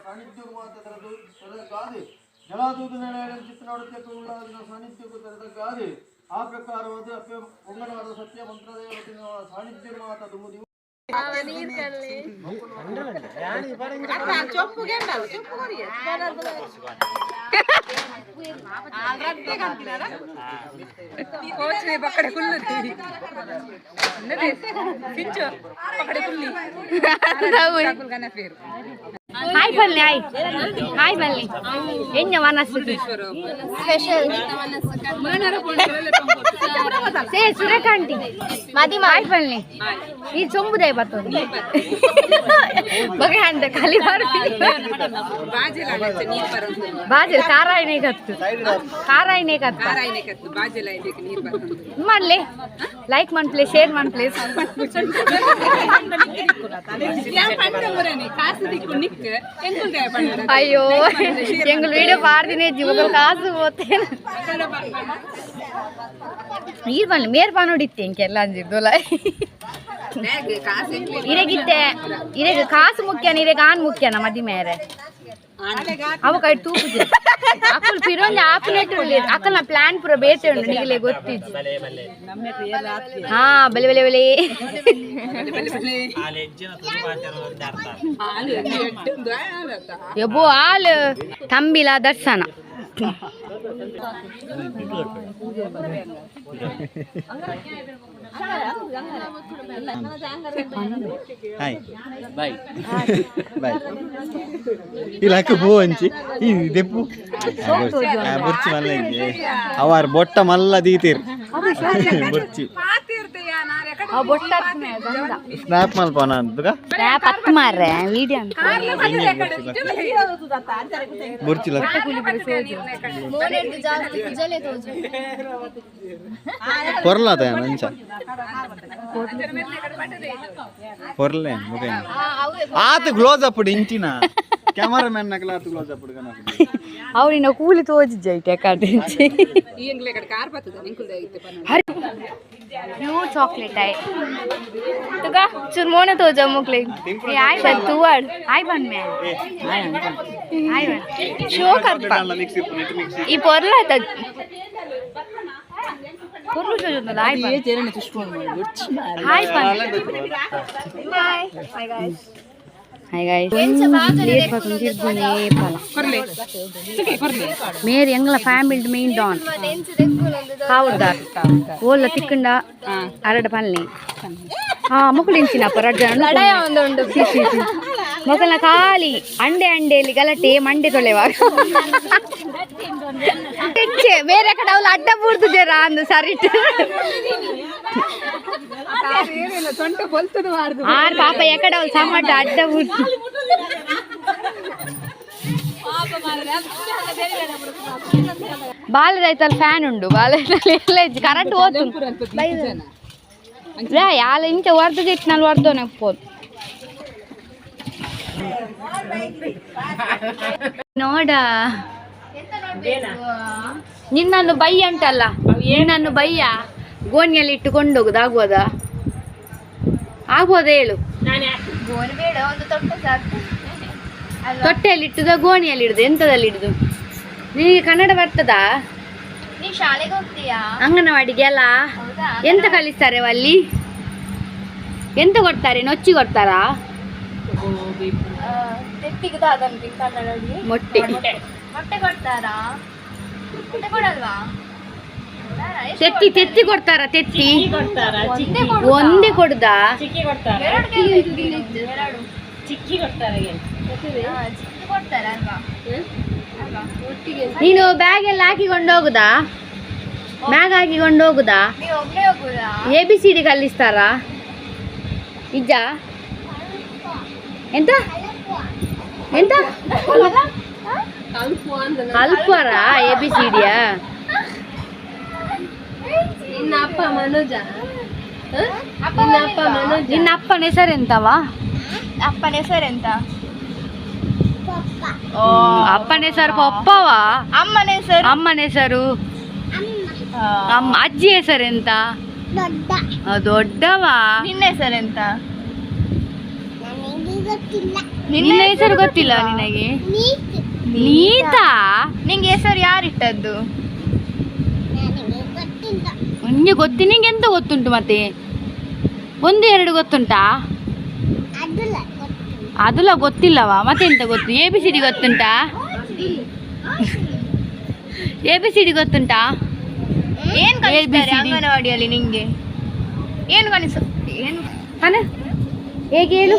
ಸಾನ್ನಿಧ್ಯಕ್ಕೂ ಆ ಪ್ರಕಾರವಾದ ಅಪ್ಪೆ ಪೊಂಗನಾದ ಸತ್ಯ ಮಂತ್ರದೇವತಿನ ಸಾನ್ನಿಧ್ಯ ಮಾತ ದುಮುದಿ ಹಾಯ್ ಬನ್ನಿ, ಹಾಯ್ ಹಾಯ್ ಬನ್ನಿ. ಎಂಜ ಮನಸ್ಸು ಸ್ಪೆಷಲ್ ಸೇ ಸುರೇಖಾಂಟಿ ಮದಿ. ಹಾಯ್ ಬನ್ನಿ. ಈ ಚೊಂಬುದೇ ಬರ್ತದೆ ಬಗೆ ಅಂತ ಖಾಲಿ. ಬಾಜಿ ಕಾರಾಯಣೆ ಕತ್ತು, ಕಾರಾಯಣೆ ಕತ್ತು ಮಾಡ್ಲಿ. ಲೈಕ್ ಮನ್ಪ್ಲೆ, ಶೇರ್ ಮನ್ಪ್ಲೆ. ಅಯ್ಯೋ, ಎಂಗಳು ವಿಡಿಯೋ ಪಾಡ್ದಿನೇ ಜೀವಗಳು ಕಾಸು ಹೋತೇನೆ. ನೀರ್ ಬನ್ನಿ ಮೇರ್ ಪಾನೋಡಿತ್ತೆ ಇಂಕೆಲ್ಲ ಅಂಜಿದ್ದೋಲ. ಇರೆಗಿತ್ತೆ, ಇರೆಗ್ ಕಾಸು ಮುಖ್ಯ, ಇರೆಗ್ ಆನ್ ಮುಖ್ಯನ ಮದಿ ಮೇರೆ? ಅವ ಕೈ ತೂಪುಜಿ. ಅಕುಲ್ ಪಿರೊಂಜಿ ಆಪುನೆಟ್ ಅಕಲ್ನ ಪ್ಲಾನ್ ಪೂರ ಬೇತೆ ಉಂಡು, ನಿಗಲೆ ಗೊತ್ತಿಜ್ಜಿ. ಹಾ, ಬಲೆ ಬಲೆ ಬಲೆ. ಎಬ್ಬೋ ಆಲ್ ತಂಬಿಲ ದರ್ಶನ. Hi, bye bye. ಇಲ್ಲ ಪೂ ಅಂಚಿ ಈ ದೆಪ್ಪು ಬುರ್ಚಿ ಮಲ್ಲ ಅವಾರ್ ಬೊಟ್ಟ ಮಲ್ಲ ದೀತೀರ್ ಬುರ್ಚಿ. ಸ್ನ್ಯಾಪ್ ಮಲ್ಪನ ಅಂತಗ. ಪತ್ತು ಮಾರ್ರೆ ವಿಡಿಯೋ ಅಂತ. ಬುರ್ಚಿ ಲಕ್ಕ. ಜಾಸ್ತಿ ಕುಜಲೆ ತೋಜು. ಪೊರ್ಲಾತ ಮಂಚ ಪೊರ್ಲೆ ಮುಖ. ಆತ ಕ್ಲೋಸ್ ಅಪ್ ಇಂಚಿನ ಕ್ಯಾಮರಾಮ್ಯಾನ್ ನಕಲ ಆತ ಕ್ಲೋಸ್ ಅಪ್. ಅವ್ರಿನ ಕೂಲಿ ತೋಜಿಜ್ಜೈತೆ ಕಡೆಂಚಿ. ಪ್ಯೂರ್ ಚಾಕ್ಲೇಟ್ ಆಯ್. ತುಗ ಚುರ್ಮೋನೆ ತೋಜ ಮುಕ್ಲೆ. ಆಯ್ ಬನ್ ತೂವಾಡ್ ಆಯ್ ಬನ್ ಮೇ ಆಯ್ ಬನ್. ಶೋ ಕರ್ಪ ಈ ಪೊರ್ಲಾತ. ಪೊರ್ಲು ಚೋಜುಂದಲ್ಲ. ಆಯ್ ಬನ್, ಹಾಯ್ ಬನ್. Bye bye guys. Hi guys. Late ಪತ್ತೊಂದು ಪಲ ಮೇರ್ ಎಂಗ್ಲ ಫ್ಯಾಮಿಲಿ ಮೇನ್ ಡಾನ್ ಕಾವುಡ್ದಾರ್ ಓಲ್ಲ ತಿಕ್ಕಂಡ ಅರಡ ಪಲ್ನಿ. ಹಾ, ಮೊಕಳು ಇಂಚಿನಪ್ಪ ರಡ್ಡ ಲಡಾಯ ಒಂದು ಉಂಡು. ಮೊಕಲ್ನ ಖಾಲಿ ಅಂಡೆ ಅಂಡೆಯಲ್ಲಿ ಗಲಾಟೆ, ಮಂಡೆ ತೊಳೆವಾಗ ತೆಚ್ಚೆ ಬೇರೆ ಕಡೆ ಅವಳು ಅಡ್ಡ ಬೂರ್ದುದೇರ ಅಂದು ಸರಿ. ಆರ್ ಪಾಪ ಎಕಡೆ ಅವಳು ಸಮಾಟ ಅಡ್ಡ ಬೂರ್ದು. ಬಾಲದೈತಲ್ಲ ಫ್ಯಾನ್ ಉಂಡು, ಬಾಲದಲ್ಲಿ ಎಲ್ಲ ಕರೆಂಟ್ ಹೋತು. ಯಾಲ ಇಂಚ ವರ್ದು ನಲ್ಲಿ ವರ್ದೋನೆ ಪೋದು ನೋಡ. ನಿನ್ನನ್ನು ಬೈಯ ಉಂಟಲ್ಲ, ನಿನ್ನನ್ನು ಬೈಯ ಗೋಣಿಯಲ್ಲಿ ಇಟ್ಟುಕೊಂಡು ಹೋಗುದು ಆಗ್ಬೋದಾ? ಆಗ್ಬೋದಾ ಹೇಳು? ಗೋಣಿ ಬೇಡ, ಒಂದು ತೊಟ್ಟೆ ಸಾಕು. ತೊಟ್ಟೆಯಲ್ಲಿ ಇಟ್ಟುದ, ಗೋಣಿಯಲ್ಲಿ ಇಡುದು, ಎಂತದಲ್ಲಿ ಇಡುದು? ನಿನಗೆ ಕನ್ನಡ ಬರ್ತದಾ? ನೀ ಶಾಲೆಗೆ ಹೋಗ್ತೀಯಾ? ಅಂಗನವಾಡಿಗೆ ಅಲ್ಲ? ಹೌದಾ? ಎಂತ ಕಲಿಸ್ತಾರೆ ಅಲ್ಲಿ? ಎಂತ ಕೊಡ್ತಾರೆ? ನೊಚ್ಚಿ ಕೊಡ್ತಾರಾ? ತೆತ್ತಿಗೆ ದಾದಂತಿ ಕನ್ನಡದಲ್ಲಿ. ಮೊಟ್ಟೆ. ಮೊಟ್ಟೆ ಕೊಡ್ತಾರಾ? ಮೊಟ್ಟೆ ಕೊಡಲ್ವಾ? ಹೌದಾ? ಎಷ್ಟು? ತೆತ್ತಿ, ತೆತ್ತಿ ಕೊಡ್ತಾರಾ? ತೆತ್ತಿ. ಒಂದೇ ಕೊಡುದಾ? ಒಂದೇ ಕೊಡುದಾ? ಎರಡು ಎರಡು ಚಿಕ್ಕಿ ಕೊಡ್ತಾರೆ. ಚಿಕ್ಕಿ ಕೊಡ್ತಾರೆ ಅಲ್ವಾ? ಅಲ್ವಾ? ನೀನು ಬ್ಯಾಗ್ ಎಲ್ಲ ಹಾಕಿಕೊಂಡು ಹೋಗುದಾ? ಬ್ಯಾಗ್ ಹಾಕಿಕೊಂಡು ಹೋಗುದಾ? ನೀವು ಒಬ್ನೇ ಹೋಗುದಾ? ಎ ಬಿ ಸಿ ಡಿ ಕಲಿಸ್ತಾರಾ? ನಿಜ? ಎಂತ ಎಂತ ಕಲ್ಪರ ಎ ಬಿ ಸಿ ಡಿಯಾ? ನಿನ್ನ ಅಪ್ಪ ಮನೋಜ? ನಿನ್ನ ಅಪ್ಪ ಮನೋಜ? ನಿನ್ನ ಅಪ್ಪನ ಹೆಸರೆಂತವಾ? ಅಪ್ಪನ ಹೆಸರೆಂತ? ಅಪ್ಪನ ಹೆಸರು ಪಪ್ಪವಾ? ಅಮ್ಮನ ಹೆಸರು? ಅಮ್ಮನ ಹೆಸರು ಅಮ್ಮ. ಅಜ್ಜಿ ಹೆಸರು ಎಂತ? ದೊಡ್ಡವಾ. ನಿನ್ನ ಹೆಸರೆಂತ? ನಿನ್ನ ಹೆಸರು ಗೊತ್ತಿಲ್ಲ ನಿನಗೆ? ನೀತಾ. ನಿಂಗೆ ಹೆಸರು ಯಾರಿಟ್ಟದ್ದು? ನಿಂಗೆ ಗೊತ್ತಿ? ನಿಂಗೆ ಎಂತ ಗೊತ್ತುಂಟು ಮತ್ತೆ? ಒಂದು ಎರಡು ಗೊತ್ತುಂಟಾ? ಅದೆಲ್ಲ ಗೊತ್ತಿಲ್ಲವಾ? ಮತ್ತೆ ಎಂತ ಗೊತ್ತು? ಎ ಬಿ ಸಿ ಡಿ ಗೊತ್ತುಂಟಾ? ಎ ಬಿ ಸಿ ಡಿ ಗೊತ್ತುಂಟಾ? ಏನ್ ಕಲಿಸ್ತಾರೆ ABCD. ಅಂಗನವಾಡಿಯಲ್ಲಿ ನಿಂಗೆ? ಏನು ಕಲಿಸ ಏನು? ಅನ ಹೇಗೆ ಹೇಳು?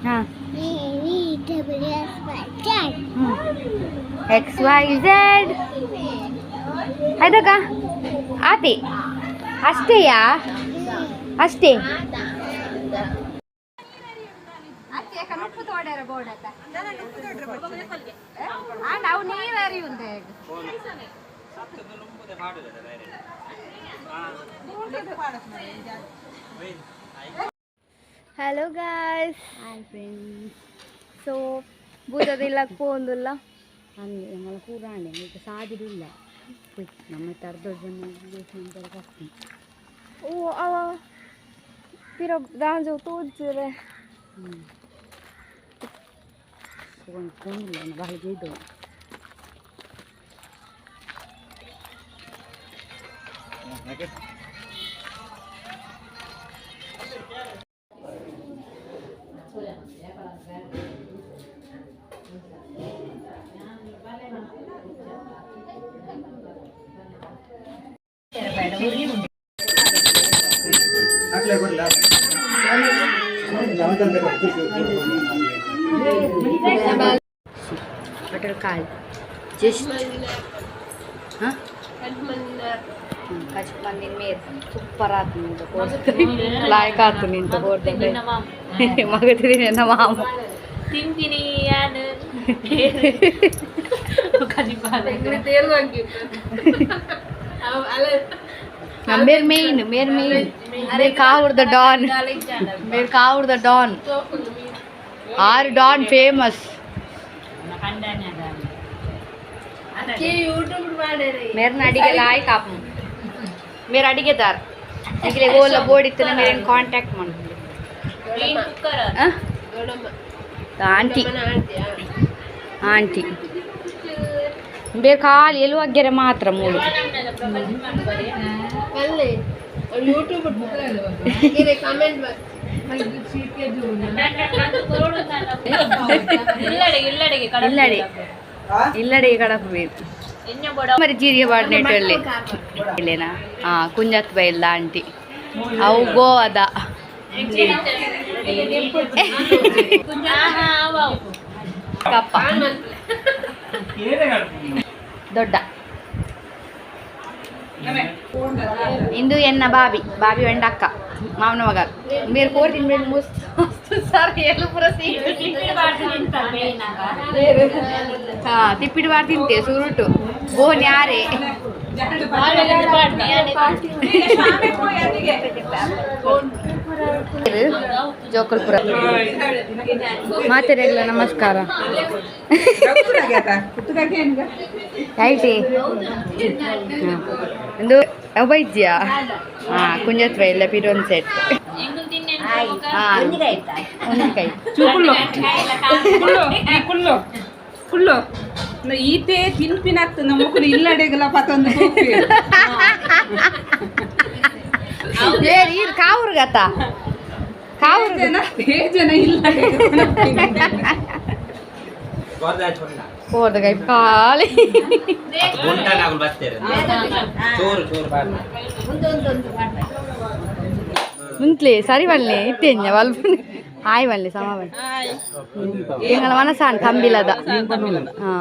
ಹಾ ಎಕ್ಸ್ ವೈ ಝೆಡ್ ಆಯ್ತಕ್ಕ? ಆತಿ ಅಷ್ಟೇಯಾ? ಅಷ್ಟೇ. ಹಲೋ ಗಾಯ್ಸ್, ಸೊ ಭೂತದಿಲ್ಲ ಪೋಂದುಲ್ಲ. ಹಂಗೆ ನಮ್ಮಲ್ಲ ಕೂರಾಣೆ ಈಗ ಸಾದಿಡಿಲ್ಲ ನಮ್ಮ ತರ್ದೊಡ್ಡ. ಓ ಅವ ಪಿರ ದಾಂಜು ತೋಜ್ರೆ. ಕೊಂಡಿಲ್ಲ ಬಹಳ ದುಡ್ಡು. ಬಟರ್ ಕಾಲ್ ಜಸ್ಟ್ ಹಾಂ ಕಚ್ಪಂದಿನ ಮೇರ್ ಸೂಪರ್ ಆತು ನಿಂತ ಲಾಯಕ್ ಆತು ನಿಂತ ಕೋರ್ದೆ ಮಗತಿದ್ದೀನಿ ನನ್ನ ಮಾಮ. ತಿಂತೀನಿ. ಮೇರ್ ಮೇನ್ ಮೇರ್ ಮೇನ್ ಮೇರ್ ಕಾವುರ್ದ ಡಾನ್, ಮೇರ್ ಕಾವುರ್ದ ಡಾನ್, ಆರು ಡಾನ್ ಫೇಮಸ್. ಮೇರ್ನ ಅಡಿಗೆ ಲಾಯ್ಕ್ ಆಪು ಮೇರ್ ಅಡಿಗೆದಾರ್. ಈಗಲೇ ಓಲ ಬೋರ್ಡ್ ಇತ್ತು, ಮೇರೇನು ಕಾಂಟ್ಯಾಕ್ಟ್ ಮಾಡ್ಬೋದು. ಆಂಟಿ ಆಂಟಿ ಬೇರೆ ಖಾಲಿ ಎಲುವಗ್ಗೆರೆ ಮಾತ್ರ ಮೂಲು. ಇಲ್ಲಡೆ ಇಲ್ಲಡೆ ಕಡಪು ಬೇಕು మరి ಜೀರಿಗೆ ಬಾಡ್ನೆಟ್ಟಲ್ಲಿ ಇಲ್ಲೇನಾ? ಹಾಂ, ಕುಂಜತ್ ಬೈಲ್ದ ಆಂಟಿ ಅವು ಗೋವಾದ ಕಪ್ಪ ದೊಡ್ಡ ಇಂದು ಎನ್ನ ಬಾಬಿ ಬಾಬಿ ವೆಂಡಕ್ಕ ಮಾವನ ಮಗ మీరు ಕೋಟಿ ಮೇಲೆ ಮುಸ್ತು ಸರ್ ಎಲು ಪೂರ. ಹಾ, ತಿಪ್ಪಿಡು ಬಾರ್ ತಿಂತೆ ಸುರುಟು ಬೋನ್ ಯಾರೇ ಜೋಕಲ್ಪುರ ಮಾತೆರೆಲ್ಲ ನಮಸ್ಕಾರ. ಐಟಿ ಒಂದು ವೈದ್ಯ. ಹಾ, ಕುಂಜತ್ವ ಇಲ್ಲ ಪಿರೊಂದು ಸೆಟ್. ಹಾ, ಒಂದು ಕೈ. ಕುಳ್ಳು ಕುಳ್ಳು ಕುಳ್ಳು ಈತೆ ತಿನ್ಪಿನತ್ತು ನಮ್ಮಕ್ಕಳು ಇಲ್ಲಡೆಗಲ ಪತೊಂದು. ಏ ನೀರು ಕಾವುರ್ಗತ ಕಾವುರ್ಗ ಜನ ಜನ ಇಲ್ಲ. ಹೋದ ಕೈ ಖಾಲಿ. ಮುಂತ್ಲೆ ಸರಿ ಬಲ್ಲೆ ಇತ್ತೇಂಜ ಬಲ್ಪುನೆ ಹಾಯ್ ಬಲ್ಲೆ ಸಮ ಬಲ್ಲೆ ಎಂಗಳ ಮನಸಾನ್ ತಂಬಿಲದ. ಹಾ.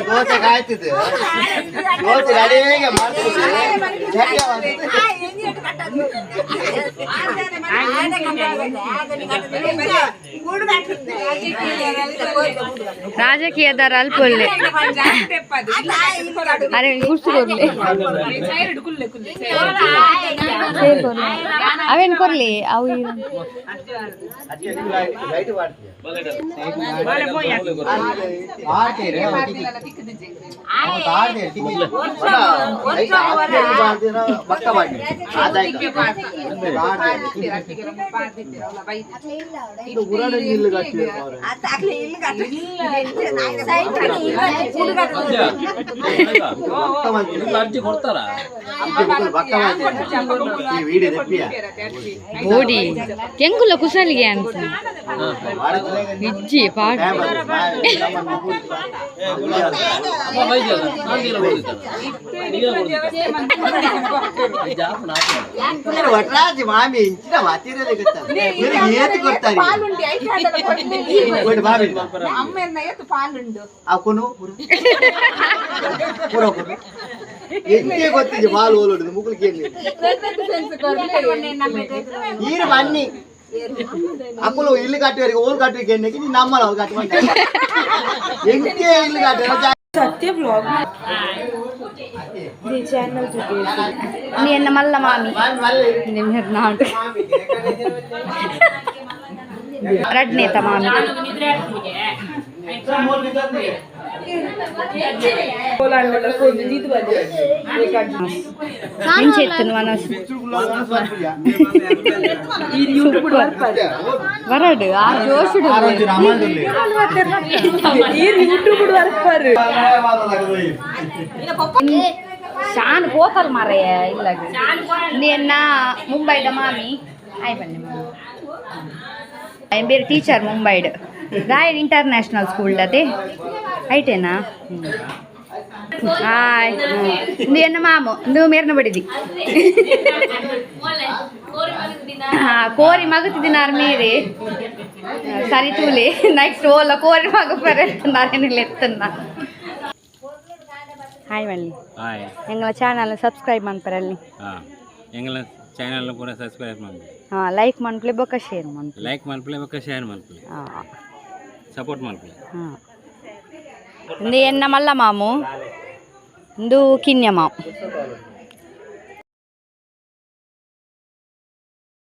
ದೋಸೆ ಕಾಯ್ತಿದ್ದು ದೋಸೆ ಅಡಿಗೆ ಮಾಡ್ತಿದ್ದು. ರಾಜಕೀಯದಾರ ಅಲ್ಪೊಲ್ಲೆ. ಅರೆ ಗುರ್ಸು ಕೊರ್ಲಿ, ಅವೇನು ಕೊರ್ಲಿ ಅವು ಇವು. ಓಡಿ ಕೆಂಗುಲ ಕುಸಲಿಗೆ ಅಂತ ಇಜ್ಜಿ ಪಾಠ. ಒಟ್ರಾಜಿ ಮಾಮಿ ಇಂಚಿನ ಮಾತಿರೋದೇ ಗೊತ್ತಾ ಏತ್ ಕೊಡ್ತಾರೆ. ಪಾಲುಂಡು. ಆ ಕೊನು ಪೂರ ಕೊನು ಎಂಚೆ ಗೊತ್ತಿದೆ ಬಾಲ್ ಓಲೋಡುದು ಮುಗುಳಿಗೆ. ಈರು ಬನ್ನಿ ಅಕ್ಕಲು ಇಲ್ಲಿ ಕಟ್ಟುವರಿಗೆ ಓಲ್ ಕಟ್ಟುವಿಕೆ ಎಣ್ಣೆಗೆ ನೀನು ನಮ್ಮಲ್ಲ ಅವ್ರು ಕಟ್ಟು ಎಂಚೆ ಇಲ್ಲಿ ಕಟ್ಟುವ. ಸತ್ಯ ಬ್ಲಾಗ್. ನೀ ಮಲ್ಲ ಮಾಮಿ ನಾಡು ರಡ್ನೇತ ಮಾಮಿ. ಇಂಚೆತ್ತುನು ಮನಸ್ಸು ಬರಡು ಆ ಜೋಶುಡು. ಶಾನ್ ಪೋತಲ್ ಮಾರಯ್ಯ ಇಲ್ಲ. ನಿನ್ನ ಮುಂಬೈದ ಮಾಮಿ ಆಯ್ ಬನ್ನಿ ಮಾಮಿ. ಬೇರೆ ಟೀಚರ್ ಮುಂಬೈಡ್ ರಾಯಲ್ ಇಂಟರ್ನ್ಯಾಷನಲ್ ಸ್ಕೂಲ್ ಅದೇ ಐಟೇನಾ? ಹಾಯ್. ಇಂದು ಎನ್ನ ಮಾಮು ಇಂದು ಮೇರ್ನ ಬಡಿದಿ. ಹಾ ಕೋರಿ ಮಗುತ್ತಿದಿನಾರ್ ಮೇರೆ ಸರಿ ತೂಲೆ. ನೆಕ್ಸ್ಟ್ ಓಲ ಕೋರಿ ಮಗು ಪರೆತ್ತುನ್ನಾರೇನಿಲ್ಲ ಎತ್ತನ್ನ. ಹಾಯ್ ಮಲ್ಲಿ. ಹಾಯ್. ಎಂಗಳ ಚಾನಲ್ ಸಬ್ಸ್ಕ್ರೈಬ್ ಮನ್ಪರಲ್ಲಿ. ಹಾಂ, ಎಂಗಳ ಚಾನಲ್ ಪೂರ ಸಬ್ಸ್ಕ್ರೈಬ್ ಮನ್ಪುಲೆ. ಹಾಂ, ಲೈಕ್ ಮನ್ಪುಲೆ ಬೊಕ್ಕ ಶೇರ್ ಮನ್ಪುಲೆ. ಲೈಕ್ ಮನ್ಪುಲೆ ಬೊಕ್ಕ ಶೇರ್ ಮನ್ಪುಲೆ. ಹಾಂ. ಸಪೋರ್ಟ್ ಮನ್ಪುಲೆ. ಹಾಂ, ಇಂದು ಎನ್ನ ಮಲ್ಲ ಮಾಮು, ಇಂದು ಕಿನ್ಯ ಮಾವು.